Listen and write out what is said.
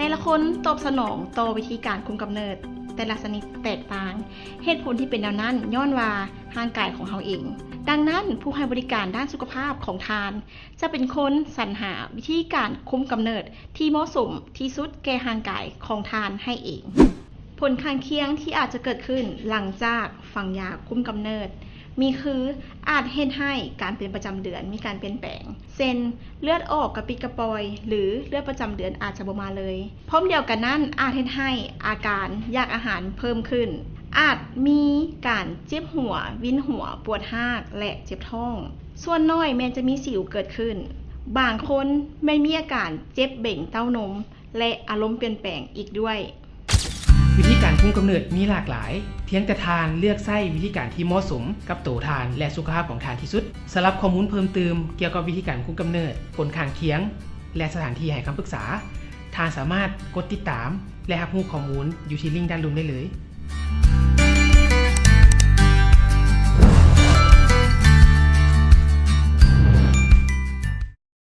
ແຕ່ລະຄົນຕອບສະໜອງຕໍ່ວິທີການຄຸມກຳເນີດແຕ່ລະຊະນິດແຕກຕ່າງ. ເຫດຜົນທີ່ເປັນແນວນັ້ນຍ້ອນວ່າຮ່າງກາຍຂອງເຮົາເອງ. ດັ່ງນັ້ນ, ຜູ້ໃຫ້ບໍລິການດ້ານສຸຂະພາບຂອງທ່ານ ຈະເປັນຄົນສັນຫາວິທີການຄຸມກຳເນີດທີ່ເໝາະສົມທີ່ສຸດແກ່ຮ່າງກາຍຂອງທ່ານໃຫ້ເອງ. ຜົນຂ້າງຄຽງທີ່ອາດຈະເກີດຂຶ້ນຫຼັງຈາກຝັງຢາຄຸມກຳເນີດ ມີຄື ອາດເຮັດໃຫ້ການເປັນປະຈຳເດືອນມີການປ່ຽນແປງ ເຊັ່ນ ເລືອດອອກກະປິດກະປ່ອຍ ຫຼື ເລືອດປະຈຳເດືອນອາດຈະບໍ່ມາເລີຍ. ພ້ອມດຽວກັນນັ້ນ ອາດເຮັດໃຫ້ອາການຢາກອາຫານເພີ່ມຂຶ້ນ, ອາດມີການເຈັບຫົວ, ວິນຫົວ, ປວດຮາກ ແລະ ເຈັບທ້ອງ. ສ່ວນໜ້ອຍແມ່ນຈະມີສິວເກີດຂຶ້ນ. ບາງຄົນແມ່ນມີອາການເຈັບເບັງເຕົ້ານົມ ແລະ ອາລົມປ່ຽນແປງອີກດ້ວຍ. ວິທີການຄຸມກຳເນີດມີຫຼາກຫຼາຍ, ພຽງແຕ່ທ່ານເລືອກໃຊ້ວິທີການທີ່ເໝາະສົມກັບໂຕທ່ານ ແລະ ສຸຂະພາບຂອງທ່ານທີ່ສຸດ. ສຳລັບຂໍ້ມູນເພີ່ມຕື່ມກ່ຽວກັບວິທີການຄຸມກຳເນີດ, ຜົນຂ້າງຄຽງ ແລະ ສະຖານທີ່ໃຫ້ຄຳປຶກສາ, ທ່ານສາມາດກົດຕິດຕາມ ແລະ ຮັບຮູ້ຂໍ້ມູນຢູ່ທີ່ລິ້ງດ້ານລຸ່ມໄດ້ເລີຍ.